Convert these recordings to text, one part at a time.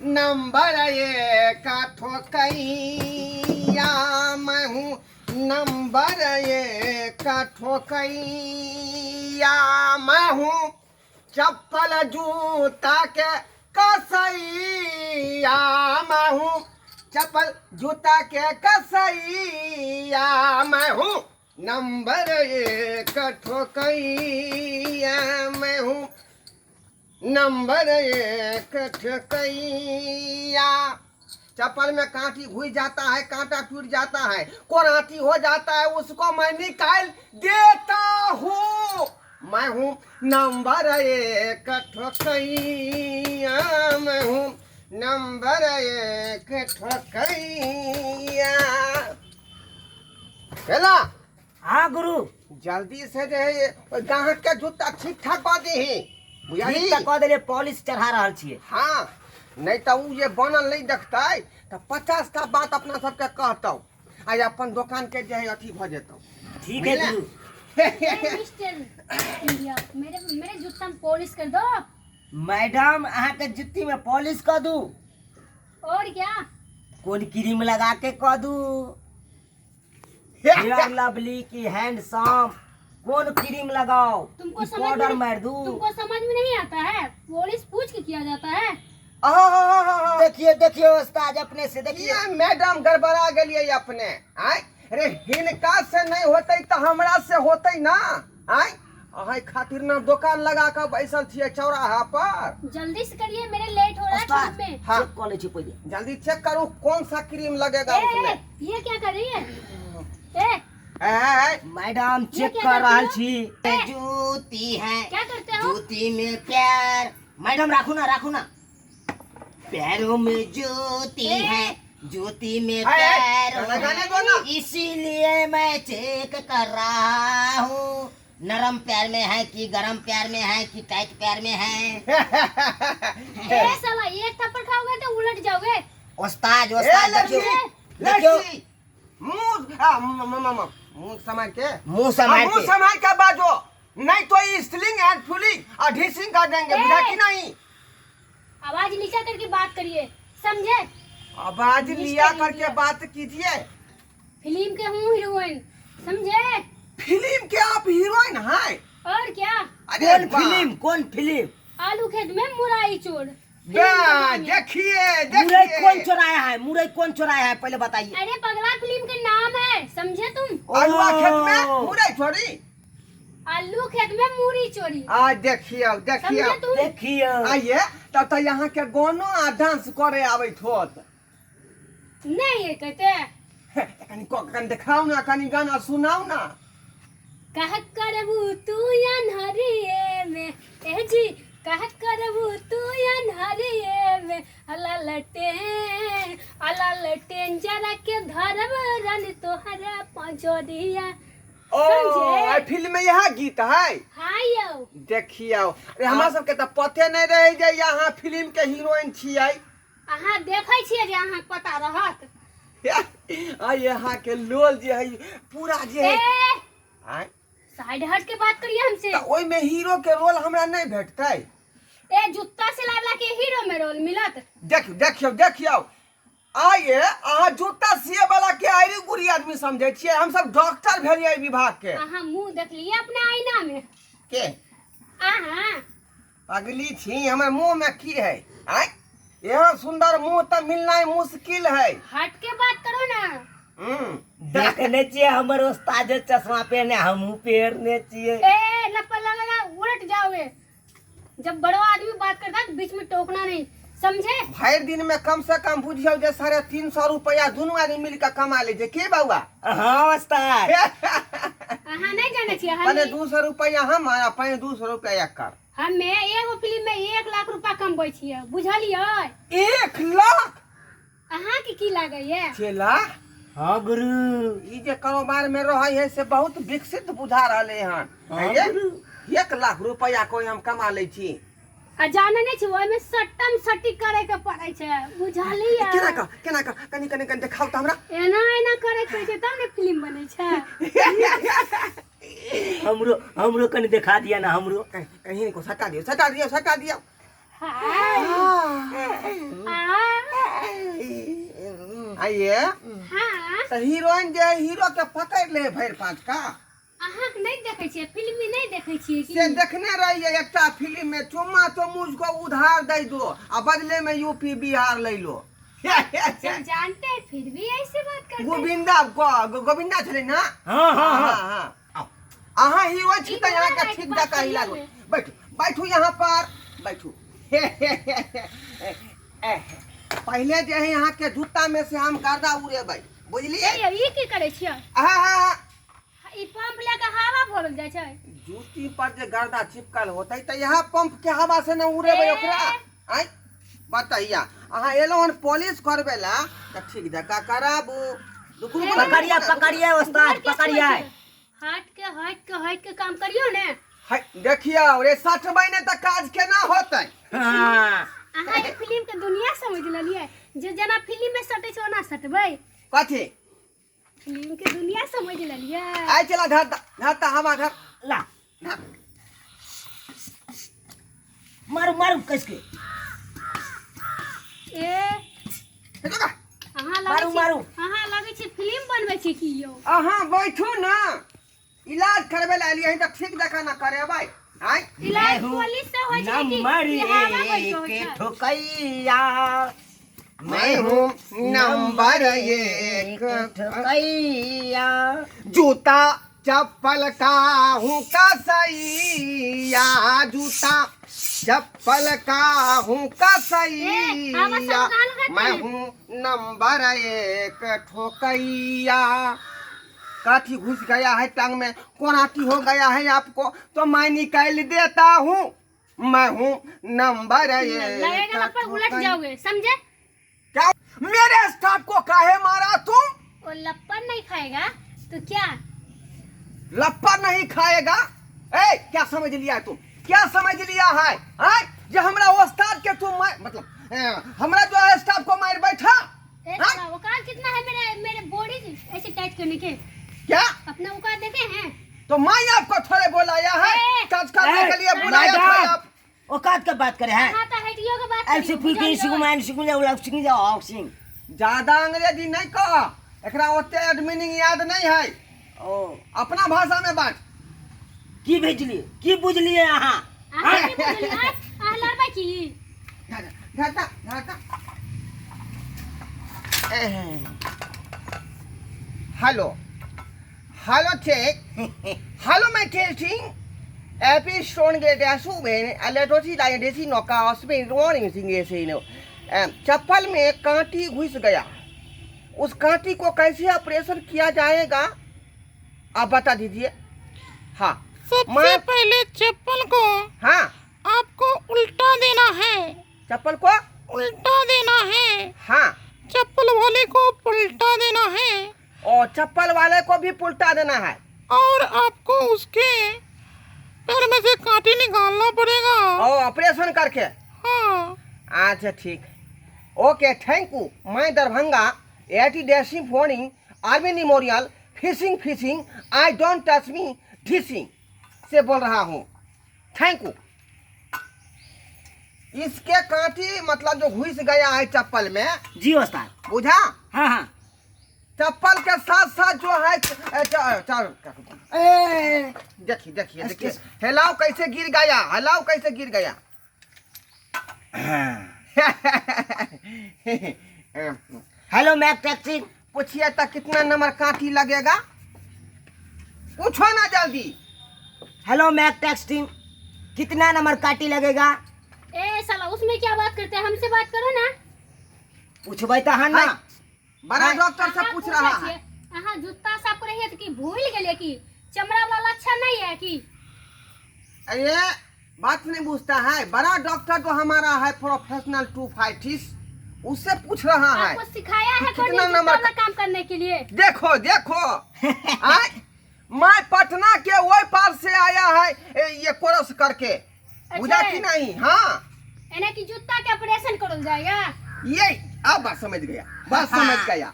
Number एक ठोकैया, मैं हूँ नंबर एक ठोकैया, मैं हूँ चप्पल जूता के कसैया, मैं हूँ चप्पल जूता के कसैया, मैं हूँ नंबर एक ठोकैया, मैं हूँ नंबर एक ठोकैया। चप्पल में कांटी घुस जाता है, कांटा टूट जाता है, कोराटी हो जाता है, उसको मैं निकाल देता हूँ। मैं हूँ नंबर एक ठोकैया, मैं हूँ नंबर एक ठोकैया। चला। हाँ गुरु। जल्दी से जे है ओहि गाहक के जूता ठीक ठाक कऽ दीही, बुझलही? ठीक तऽ कऽ देलियै, पॉलिश चढ़ा रहल छियै। हाँ, नहीं तऽ उ जे बनल नहीं देखतै तऽ 50 टा बात अपना सबके कहतौ आ अपन दोकान के जे है अथी भऽ जेतौ। ठीक है बुझले? गुरु। ए, मिस्टर इंडिया, मेरे मेरे जूता में पॉलिश कर दो। मैडम, अहाँके जुत्ती में पॉलिश कऽ दू? और क्या? कोन क्रीम लगा के कऽ दू? फेयर लवली की हैंडसम, कोन क्रीम लगाओ? तुमको कि समझ में पाउडर नहीं- मार दू? तुमको समझ में नहीं आता है, पॉलिश पूछ के किया जाता है। आहा। देखिए देखिए उस्ताद, अपने से देखिए। किया मैडम, गड़बड़ा गेलियै अपने? आय रे, हिनका से नहीं होतै तऽ हमरा से होतै ना? आय, अहाँ खातिर ना दोकान लगा कऽ बैसल छियै चौराहा पर। जल्दी से करिए, मेरे लेट हो रहा है उस्ताद काम में। हाँ। चेक कऽ लै छी पहिले। जल्दी चेक करू कौन सा क्रीम लगेगा ए, ए, उसमें। ये क्या कर रही है? ए, ए, ए, ए, मैडम, ये चेक क्या कर करती रहल हो? छी। ए। जूती है। क्या करते हो? जूती में प्यार मैडम, राखू ना, राखू ना। पैरों में जूती ए। है, जूती में ए, ए, पैर गाना है। गाने दो ना। इसीलिए मैं चेक कर रहा हूँ, नरम प्यार में है कि गरम प्यार में है कि टाइट प्यार में है। ए साला, एक थप्पड़ खाओगे तो उलट जाओगे। उस्ताद, ए, उस्ताद, लड़की, देखियो देखियो। लड़की, मुंह आ, म- म- म- म- मुंह संभाल के, मुंह संभाल आ, मुंह के। संभाल के बाजो, नहीं तो ये स्लिंग एंड फुलिंग और ढीसिंग कर देंगे, ए! बुझा कि नहीं? आवाज नीचा करके बात करिए, समझे? आवाज मिस्टर लिया करके इंडिया। बात कीजिए। फिल्म के हूँ हीरोइन, समझे? फिल्म के आप हीरोइन हैं? और क्या। अरे कौन वाह। फिल्म, कौन फिल्म? आलू खेत में मुराई चोर। बा, देखिए मुरई कौन देखिए। चुराया है? मुरई कौन चुराया है, पहले बताइए। अरे पगला, फिल्म के नाम है, समझे तुम? आलुआ खेत में ओ। मुरई छोड़ी। आलू खेत में मूरी चोरी। आ देखियो देखियो। समझे तुम? देखियो। आइए, तब तो यहाँ के गानो आ डांस करे आबैत होत। नहीं ये कहते हैं। कनी कनी देखाउ ना, कनी गाना सुनाउ ना। कह करबू तू अनहरिए में, ए जी, कह करबू तू अनहरिए में, अला लटे अला लटे जरा के धरब रन तोहरा पजरिया। ओ समझे? एहि फिल्म में यह गीत है? हाँ यौ। देखियौ, अरे हमरा सबके तऽ पते नहि रहै जे यहाँ फिल्म के हीरोइन छियै। अहाँ देखै छियै जे अहाँके पता रहत। आ यहाँ के लोल जे है पूरा जे ए है। आँय? साइड हट के बात करिए हमसे। तऽ ओहिमे हीरो के रोल हमरा नहि भेटतै? ए, जूता सिलाय वाला के हीरो में रोल मिलत? देखियौ देखियौ देखियौ, आइए, अहाँ जूता सिए वाला के आइरी गुरी आदमी समझै छियै? हमसब डॉक्टर भेलियै एहि विभाग के। अहाँ मुंह देखलिए अपना आईना में? के? अहाँ। पगली छी, हमर मुंह में की है? आँय, एहन सुंदर मुंह तऽ मिलनाइ मुश्किल है। हट के बात करो ना। देखने छियै हमर उस्ताद जे चश्मा पहिरने, हमहूँ पहिरने छियै। ए लप्पा लगेगा, उलट जाओगे। जब बड़ो आदमी बात करता है तो बीच में टोकना नहीं, समझे? भरि दिन में कम से कम बुझियौ जे 350 रुपया दुनू आदमी मिल के कमा ले छै की बौआ? हाँ उस्ताद। अहाँ नहीं जाने छियै। हम 175 रुपया हम आ 175 रुपया एकर। हमे एगो फिल्म में 1 लाख रुपया कमबै छियै, बुझलियै? 1 लाख? अहाँके की लागैया? चेला। हाँ गुरु। ई जे कारोबार में रहै है से बहुत विकसित बुझा रहले हन। हाँ है गुरु। 1 लाख रुपया कोई हम कमा लै छी। आ जाने नहीं छी, ओहिमे सट्टम सट्टी करे के पड़ै छै, बुझलियै? केना कह, केना कह, कनी कनी कनी देखाउ तऽ हमरा। एना एना करे के पड़ै छै तब ने फिल्म बनै छै। हमरो हमरो कनि देखा दिया ना हमरो। कहीं को सटा दियौ, सटा दियौ, सटा दियौ। हाय। आ आइए। हाँ। तऽ हीरोइन जे है हीरो के पकड़ ले भरि पाँच का। अहाँ नहीं देखै छियै फिल्म में, नहीं देखै छियै की? से देखने रहिए एकटा फिल्म में, चुम्मा तो मुझको उधार दे दो आ बदले में यूपी बिहार ले लो। सब जानते हैं फिर भी ऐसे बात करते हैं। गोविंदा गोविंदा छलै ना? हाँ हाँ हाँ हाँ। हाँ। अहाँ हीरो छी तऽ यहाँ के ई ठीक बात जकाँ हिला कहियौ ने। बैठू बैठू यहाँ पर बैठू। पहिले जे है यहाँ के जूता में से हम गर्दा उड़ेबै, बुझलिए? ए यौ, ई की करै छियै? हाँ हाँ हाँ। ई पंप लए के हवा भरल जाइ छै। जूती पर जे गर्दा चिपकल होतै तऽ यहाँ पंप के हवा से न उड़ेबै ओकरा। आँय बतैया, अहाँ एलहुँ हन पॉलिश करबै ला तऽ ठीक जकाँ कराबू। रुकू, रुकू, पकड़िए रुकू, रुकू। पकड़िए उस्ताद गोर के पकड़िए। छुए छियै। हट के हट के हट के काम करियौ ने। है, देखियौ रे, सटबै ने तऽ काज केना होतै? हाँ। अहाँ ई फिल्म के दुनिया समझ लेलियै जे जेना फिल्म में सटै छै ओना सटबै। कथी? फिल्म के दुनिया समझ लेलियै। आइ चला धर धर तऽ हवा धर। ला मारू मारू कस के। ए अहाँ मारू, लगै छी मारू। अहाँ लगै छी फिल्म बनबै छी की यौ? अहाँ बैठू ने, इलाज करबै लए एलियै हन तऽ ठीक जकाँ ने करेबै। आँय इलाज मैं हूँ पुलिस से होइ छै कि नंबर कि हवा भरि के होइ एक छै? ठोकैया, मैं हूँ नंबर एक ठोकैया। जूता चप्पल का हूँ कसैया, जूता चप्पल का हूँ ए, आवाज कसैया, सब कहाँ लगाते मैं हैं? हूँ नंबर एक ठोकैया। काठी घुस गया है टांग में, कोनाटी हो गया है आपको तो मैं निकाल देता हूँ। मैं हूँ नंबर एक लगेगा लपड़ उलट ठोकैया। जाओगे, समझे? क्या मेरे स्टाफ को काहे मारा तुम? वो लप्पड़ नहीं खाएगा तो क्या? लप्पड़ नहीं खाएगा? ए क्या समझ लिया है तुम, क्या समझ लिया है? आय जे हमरा उस्ताद के तुम मार, मतलब हमरा जो है स्टाफ को मार बैठा। ए, हाँ? साला, औकात कितना है मेरे मेरे बॉडी ऐसे टाइट करने के? क्या अपना औकात देखे हैं? तो मैं आपको थोड़े बुलाया है, ए, काज करने के लिए बुलाया मैडम, था आप। औकात का बात करे हैं। हाँ तो हटियो के बात ऐसे करियो, फुल के बुझलियो? सिगु मैन सिगु जाओ सिंग जाओ आओ सिंग। ज्यादा अंग्रेजी नहीं कह, एकरा ओते एडमिनिंग याद नहीं है। ओ अपना भाषा में बात। की भेजलिए की बुझलिए अहाँ? अहाँ की बुझलिए? अहाँ लड़बै की? घाटा घाटा। हेलो हेलो चेक हेलो, मैं टेस्टिंग एपी स्टोन के डैशू में अलेटोसी लाइन देसी नौका उसमें रोनिंग सिंह से चप्पल में कांटी घुस गया, उस कांटी को कैसे ऑपरेशन किया जाएगा आप बता दीजिए। हाँ सबसे पहले चप्पल को हाँ आपको उल्टा देना है। चप्पल को उल्टा देना है। हाँ चप्पल वाले को उल्टा देना है। और चप्पल वाले को भी उल्टा देना है। और आपको उसके पैर में से कांटे निकालना पड़ेगा। और ऑपरेशन करके। हाँ अच्छा ठीक, ओके thank you. मैं दरभंगा एटी डेसी फोनिंग army memorial fishing fishing I don't touch me ढिसिंग से बोल रहा हूँ, thank you. इसके कांटी मतलब जो घुस गया है चप्पल में। जी उस्ताद। बुझा? हाँ हाँ। चप्पल के साथ साथ जो है ए देखिए देखिए देखिए, हिलाओ कैसे गिर गया, हिलाओ कैसे गिर गया। Hello Mac taxi. पूछिए तो कितना नंबर कांटी लगेगा, पूछो ना जल्दी। हेलो मैक टैक्सी, कितना नंबर काटी लगेगा? ए साला उसमें क्या बात करते हैं, हमसे बात करो ना। पूछबै तो हन ना। बड़ा डॉक्टर से अहाँ पूछ पूछै रहा है। छियै, अहाँ जूता साफ करै हियै तऽ की भूलि गेलियै की चमड़ा वाला अच्छा नहीं है की? अरे बात नहीं पूछता है, बड़ा डॉक्टर जो हमारा है प्रोफेशनल टू फाइटिस, उससे पूछ रहा है। आपको सिखाया है कितना कोई जूता नंबर वाला काम करने के लिए? देखो देखो आय, मैं पटना के वही पार से आया है ये कोर्स करके, बुझा कि नहीं? हाँ यानी कि जूता के ऑपरेशन करल जाएगा। ये अब बात समझ गया, बात समझ गया।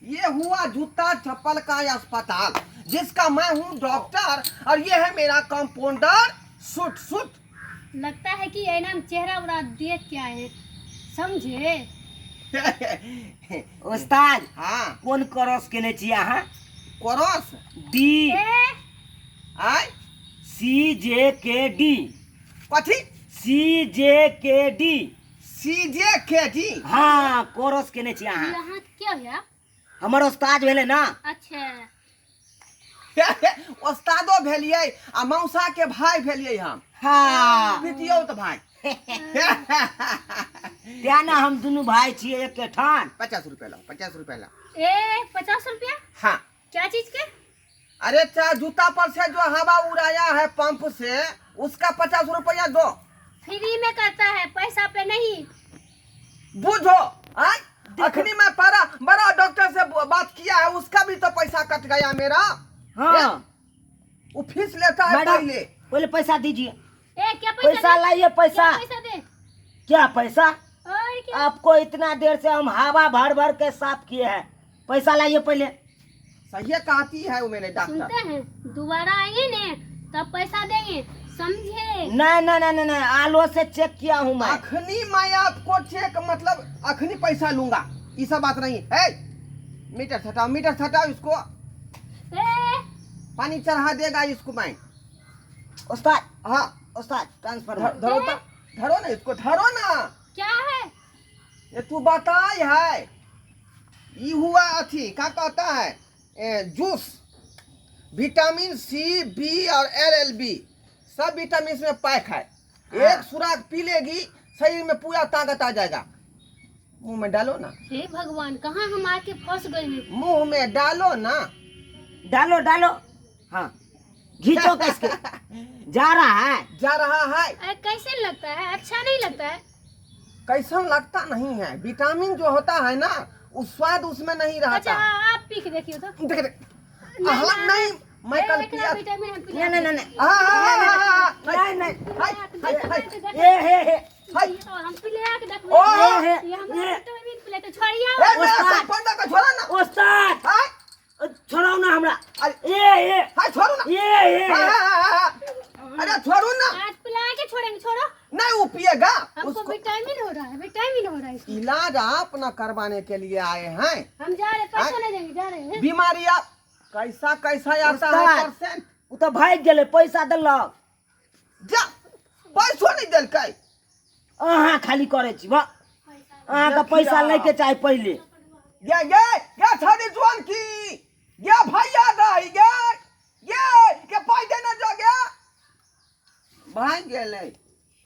ये हुआ जूता चप्पल का अस्पताल जिसका मैं हूँ डॉक्टर और ये है मेरा कंपाउंडर सुट सुट। लगता है कि ऐना में चेहरा उड़ा देख के आए हैं, समझे? उस्ताद हाँ कोन क्रॉस केने छी अहाँ क्रॉस डी ए आय सी जे के डी कथी सी जे के डी सी जे के डी हाँ क्रॉस केने छी अहाँ यहाँ क्या हुआ हमर उस्ताद भेलै ना अच्छा उस्तादो भेलियै आ मौसा के भाई भेलियै हम हाँ पितियौ तऽ भाई तें ने हम दुनू भाई छियै एके ठान 50 रुपया लाओ, 50 रुपया लाओ। ए, 50 रुपया? हाँ। क्या चीज के? अरे चा जूता पर से जो हवा उड़ाया है पंप से, उसका 50 रुपया दो। फ्री में करता है, पैसा पे नहीं। बुझो आय अखनी मैं बड़ा बड़ा डॉक्टर से बात किया है, उसका भी तो पैसा कट गया मेरा। हाँ। वो फीस लेता है। मैडम पहले पहले पैसा दीजिए। ए, क्या पैसा? पैसा दे? लाइए पैसा। क्या पैसा दे? क्या पैसा? और क्या? आपको इतना देर से हम हवा भर भर के साफ किए हैं, पैसा लाइए पहले। सही कहती है वो मेरे डॉक्टर। सुनते हैं, दोबारा आएंगे ने तब पैसा देंगे, समझे? नहीं नहीं नहीं नहीं, नहीं आलो से चेक किया हूँ मैं। अखनी मैं आपको चेक, मतलब अखनी पैसा लूंगा, ये सब बात नहीं है। मीटर हटाओ, मीटर हटाओ इसको। ए। पानी चढ़ा देगा इसको मैं। उस्ताद। हाँ। उस्ताद, ट्रांसफर। धरो तो, धरो ना इसको, धरो ना। क्या है? ये तू बताई है, ये हुआ अथी क्या कहता है, जूस, विटामिन सी, बी और एल, एल बी, सब विटामिन में पैक है। एक सुराख पी लेगी, शरीर में पूरा ताकत आ जाएगा। मुंह में डालो ना। हे भगवान, कहाँ हम आके फंस गए हैं? मुंह में डालो ना। डालो डालो, हाँ, खींचो कस के, जा रहा है। जा रहा है। अरे, कैसे लगता है? अच्छा नहीं लगता है। कैसन लगता नहीं है? विटामिन जो होता है ना, उस स्वाद उसमें नहीं रहता। अच्छा, आप पी के देखिए तो। देख देख। हाँ, नहीं, मैं कल ए, पिया। विटामिन हम पिला। नहीं नहीं नहीं। हाँ हाँ हाँ हाँ हाँ। नहीं नहीं। हाय हाय हाय। ए हे हे। हाय। हम पिला के देखबे। ओ, हे, ये हमरा हे। विटामिन पिला तो छोड़िया। ए, मेरा उस्ताद। संपन्ना का छोड़ा ना। उस्ताद। हाय। छोड़ाओ ना हमरा। अरे। ए ए। हाय, छोड़ो ना। ए ए। हाँ, हाँ, हाँ, हाँ। अरे, छोड़ो ना। आज पिला के छोड़ेंगे, छोड़ो। नहीं, वो पिएगा। हमको उसको विटामिन हो रहा है, विटामिन हो रहा है इसको। इलाज आप न करवाने के लिए आए हैं। हम जा रहे हैं, पैसा हाँ? नहीं देंगे, जा रहे हैं। बीमारी आप कैसा कैसा आता है। उस्ताद। परसेंट। ओ तऽ भागि गेलै, पैसा देलक। जा, पैसो नहीं देलकै। अहाँ खाली करै छी, वाह, अहाँके पैसा लैके चाही पहिले। ये ये ये छड़ी जुआन की ये भैया दही ये ये के पाई देना जो गया, भाग गेलै।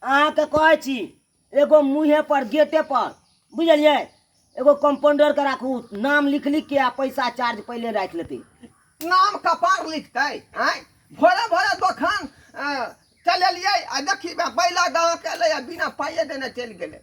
अहाँके कहै छी, एगो मुँहे पर, गेटे पर, बुझलियै, एगो कम्पाउंडर के राखू, नाम लिख लिख के आ पैसा चार्ज पहिले राखि लेतै। नाम कपार लिखतै आँय? भोरे भोरे दोकान चलेलियै आ देखी बैला गाँव के एलै आ बिना पाइए देने चलि गेलै।